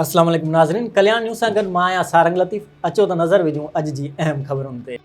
اسلام عليڪم ناظرين ڪلياڻ نيوز سان گڏ مان آهيان سارنگ لطيف اچو ته نظر وجهون اڄ جي اهم خبرن تي.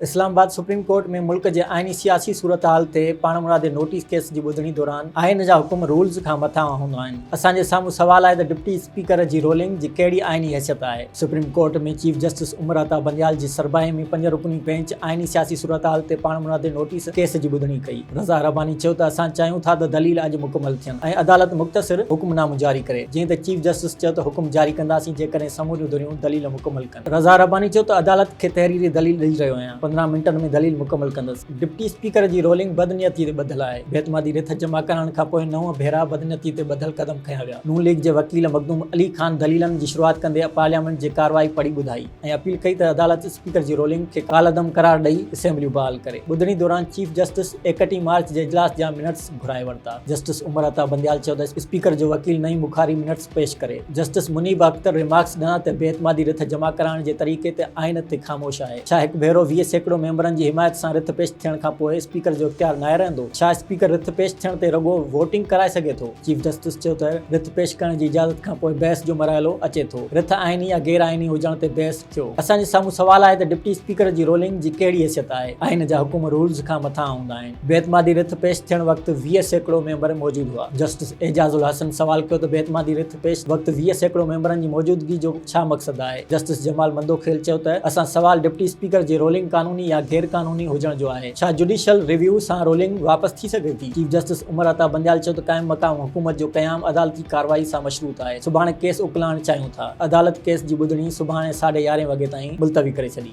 اسلام آباد سپريم ڪورٽ ۾ ملڪ جي آئيني سياسي صورتحال تي پاڻمرادي نوٽيس ڪيس جي ٻڌڻي دوران آئين جا حڪم رولز کان مٿانهان هوندا آهن اسان جي سامهون سوال آهي ته ڊپٽي اسپيڪر جي رولنگ جي ڪهڙي آئيني حيثيت آهي supreme court ۾ chief justice Umar Ata Bandial جي سربراهي ۾ پنج رڪني بينچ آئيني سياسي صورتحال تي پاڻمرادي نوٽيس ڪيس جي ٻڌڻي ڪئي رضا رباني چيو ته اسان چاهيون ٿا ته دليل اڄ مڪمل ٿين ۽ عدالت مختصر حڪم نامو جاري ڪري جيئن ته چيف جسٽس چيو ته حڪم جاري ڪنداسين جيڪڏهن سموريون ڌريون دليل مڪمل ڪن. رضا رباني چيو ته عدالت کي تحريري دليل ڏئي رهيو آهيان، 15 منٽن ۾ دليل مڪمل ڪندس. ڊپٽي اسپيڪر جي رولنگ بدنيتي تي ٻڌل آهي، بي اعتمادي رٿ جمع ڪرائڻ کانپوء نو ڀيرا بدنيتي تي ٻڌل قدم کنيا ويا. نون ليگ جي وڪيل مخدوم علي خان دليلن جي شروعات ڪندي پارليامينٽ جي ڪارروائي پڙهي ٻڌائي ۽ اپيل ڪئي ته عدالت اسپيڪر جي رولنگ کي ڪالعدم قرار ڏئي اسيمبليون بحال ڪري. ٻڌڻي دوران چيف جسٽس ايڪٽيهه مارچ جي اجلاس جا منٽس گهرائي ورتا. جسٽس عمر عطا بنديال چيو ته اسپيڪر جو وڪيل نعيم بخاري منٽس پيش ڪري. جسٽس منيب اختر ريمارڪس ڏنا ته بي اعتمادي رٿ جمع ڪرائڻ جي طريقي تي آئين تي خاموش آهي. ڇا هڪ ڀيرو 20% ميمبرن جي حمايت سان رٿ پيش ٿيڻ کانپوء اسپيڪر جو اختيار ناهي رهندو؟ ڇا اسپيڪر رٿ پيش ٿيڻ تي رڳو ووٽنگ ڪرائي سگهي ٿو؟ چيف جسٽس چيو ته رٿ پيش ڪرڻ جي اجازت کانپوء بحث جو مرحلو اچي ٿو. رٿ آئيني يا غير آئيني هجڻ تي بحث ٿيو. اسان جي سامهون سوال آهي ته ڊپٽي اسپيڪر جي رولنگ جي ڪهڙي حيثيت آهي؟ آئين جا حڪم رولز کان مٿانهان هوندا آهن. بي اعتمادي رٿ پيش ٿيڻ وقت 20% ميمبر موجود هئا. جسٽس اعجاز الحسن سوال ڪيو ته بي اعتمادي رٿ پيش وقت 20% ميمبرن جي موجودگي جو ڇا مقصد آهي؟ جسٽس جمال مندوخيل چيو ته اسان سوال ڊپٽي اسپيڪر جي رولنگ قانوني يا غير قانوني هجڻ جو آهي، ڇا جڊيشل ريويو سان رولنگ واپس ٿي سگهي ٿي؟ چيف جسٽس عمر عطا بنديال چيو ته قائم مقام حڪومت جو قيام عدالتي ڪارروائي سان مشروط آهي، سڀاڻي ڪيس اڪلائڻ چاهيون ٿا. عدالت ڪيس جي ٻڌڻي سڀاڻي ساڍي يارهين وڳي تائين ملتوي ڪري ڇڏي.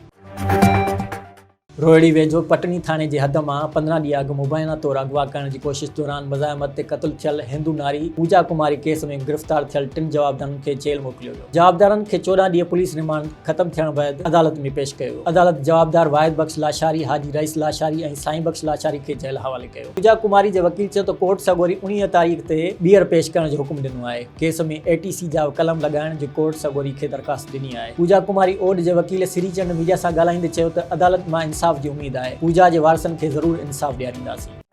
روهڙي ويجهو پٽني ٿاڻي جي حد مان 15 ڏينهن اڳ مبينا طور اغوا ڪرڻ جي ڪوشش دوران مزاحمت تي قتل ٿيل هندو ناري پوجا ڪماري ڪيس ۾ گرفتار ٿيل ٽن جوابدارن کي جيل موڪليو ويو. جوابدارن کي 14 ڏينهن پوليس رمانڊ ختم ٿيڻ بعد عدالت ۾ پيش ڪيو ويو. عدالت جوابدار واحد بخش لاشاري، حاجي رئيس لاشاري ۽ سائين بخش لاشاري کي جيل حوالي ڪيو. پوجا ڪماري جي وڪيل چيو ته ڪورٽ سڳوري 19 تاريخ تي ٻيهر پيش ڪرڻ جو حڪم ڏنو آهي. ڪيس ۾ اي ٽي سي جا قلم لڳائڻ جي ڪورٽ سڳوري کي درخواست ڏني آهي. پوجا ڪماري اوڏ جي وڪيل سري چنڊ ميڊيا سان ڳالهائيندي چيو ته عدالت مان انصاف جي اميد آهي، پوجا جي وارثن کي ضرور انصاف ڏيارينداسين.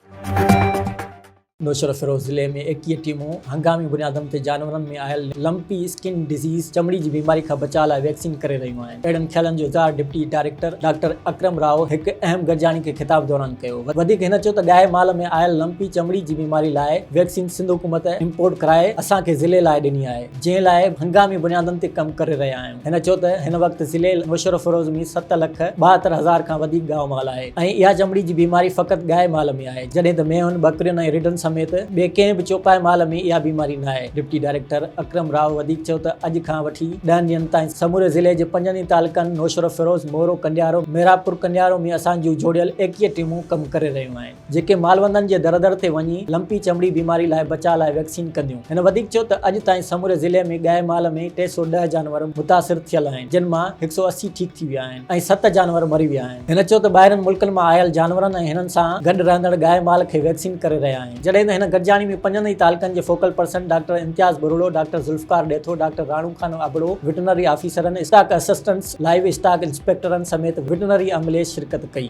نوشهروفيروز ضلعي ۾ 21 ٽيمون هنگامي بنيادن تي جانورن ۾ آيل لمپي اسڪن ڊزيز چمڙي جي بيماري کان بچاء لاء ويڪسين ڪري رهيون آهن. اهڙن خيالن جو اظهار deputy director doctor Akram Rao هڪ اهم گڏجاڻي کي خطاب دوران ڪيو. وڌيڪ هن چيو ته ڳائي مال ۾ آيل لمپي چمڙي جي بيماري لاء ويڪسين سنڌ حڪومت امپورٽ ڪرائي اسان کي ضلعي لاء ڏني آهي. جنهن لاء هنگامي بنيادن تي ڪم ڪري رهيا آهيون. هن چيو ته هن وقت ضلعي نوشهروفيروز ۾ ست لک 72 هزار کان وڌيڪ ڳائو مال آهي ۽ اها چمڙي جي بيماري فقط ڳائي مال ۾ آهي جڏهن ته مينهن، ٻڪرين ۽ رڍن سميت ٻئي ڪنهن به چوپائي مال ۾ اها بيماري ناهي. ڊپٽي ڊائريڪٽر اڪرم راء وڌيڪ چيو ته اڄ کان وٺي ڏهن ڏينهن تائين سموري ضلعي جي پنجن ئي تعلقن نوشهروفيروز، مورو، ڪنڊيارو، ميرآبپور ڪنڊيارو ۾ اسان جون جوڙيل 21 ٽيمون ڪم ڪري رهيون آهن. جيڪي مالوندن جي در در تي وڃي لمپي چمڙي بيماري لاء بچاء لاء ويڪسين ڪنديون. هن وڌيڪ چيو ته اڄ تائين سموري ضلعي ۾ ڳائي مال ۾ 310 جانور متاثر ٿيل آهن جن مان 180 ٺيڪ ٿي ويا آهن ۽ ست جانور مري ويا آهن. هن چيو ته ٻاهرين ملڪن مان آيل جانورن ۽ هنن سان گڏ رهندڙ ڳائي مال کي ويڪسين ڪري رهيا آهن. جڏهن ته هن گڏجاڻي ۾ پنجن ئي تعلقن جي focal person doctor Imtiaz Buriro, doctor Zulfiqar Detho, doctor Rano Khan Abro, veterinary آفيسرن، stock assistants, live stock انسپيڪٽرن سميت وٽرنري عملي شرڪت ڪئي.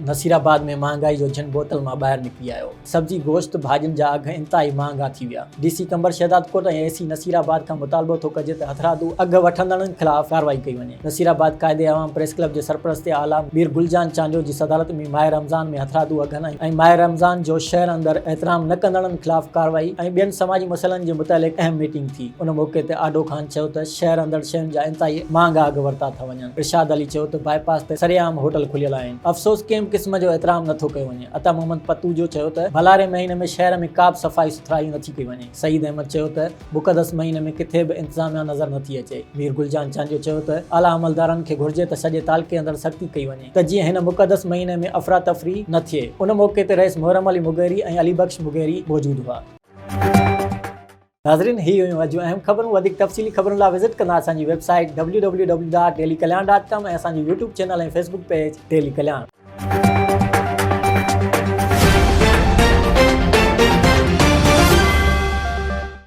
نصيرآباد ۾ مهانگائي جو جن بوتل مان ٻاهر نڪري آيو، سبزي، گوشت، ڀاڄين جا اگهه انتهائي مهانگا ٿي ويا، D C Qambar Shahdadkot ۽ A C Nasirabad کان مطالبو ٿو ڪجي ته هٿرادو اگهه وٺندڙن خلاف ڪارروائي ڪئي وڃي. نصيرآباد قائد عوام پريس ڪلب جي سرپرست اعليٰ مير گل جان چانڊيو جي صدارت ۾ ماهه رمضان ۾ هٿرادو اگهن ۽ ماهه رمضان جو شهر اندر احترام نه ڪندڙن خلاف ڪارروائي ۽ ٻين سماجي مسئلن جي متعلق اهم ميٽنگ ٿي. ان موقعي تي آڍو خان چيو ته شهر اندر شين جا انتهائي مهانگا اگهه ورتا ٿا وڃن. ارشاد علي چيو ته باء پاس تي سرعام هوٽل کليل آهن، افسوس ڪنهن به قسم جو احترام نٿو ڪيو وڃي. عطا محمد پتوجو چيو ته ڀلاري مهيني ۾ شهر ۾ ڪا به صفائي سٿرائي نٿي ڪئي وڃي. سعيد احمد چيو ته مقدس مهيني ۾ ڪٿي به انتظاميا نظر نٿي اچي. مير گل جان چانڊيو چيو ته اعليٰ عملدارن کي گهرجي ته سڄي تعلقي اندر سختي ڪئي وڃي ته جيئن هن مقدس مهيني ۾ افراتفري نه ٿئي. ان موقعي تي رئيس محرم علي مغيري ۽ علي بخش مغيري موجود هئا. ناظرين هي هيون اڄ جون اهم خبرون وڌيڪ تفصيلي خبرن لاء وزٽ ڪندا اسان جي web site www.dailykalyan.com ۽ اسان جو YouTube channel ۽ Facebook page daily Kalyan.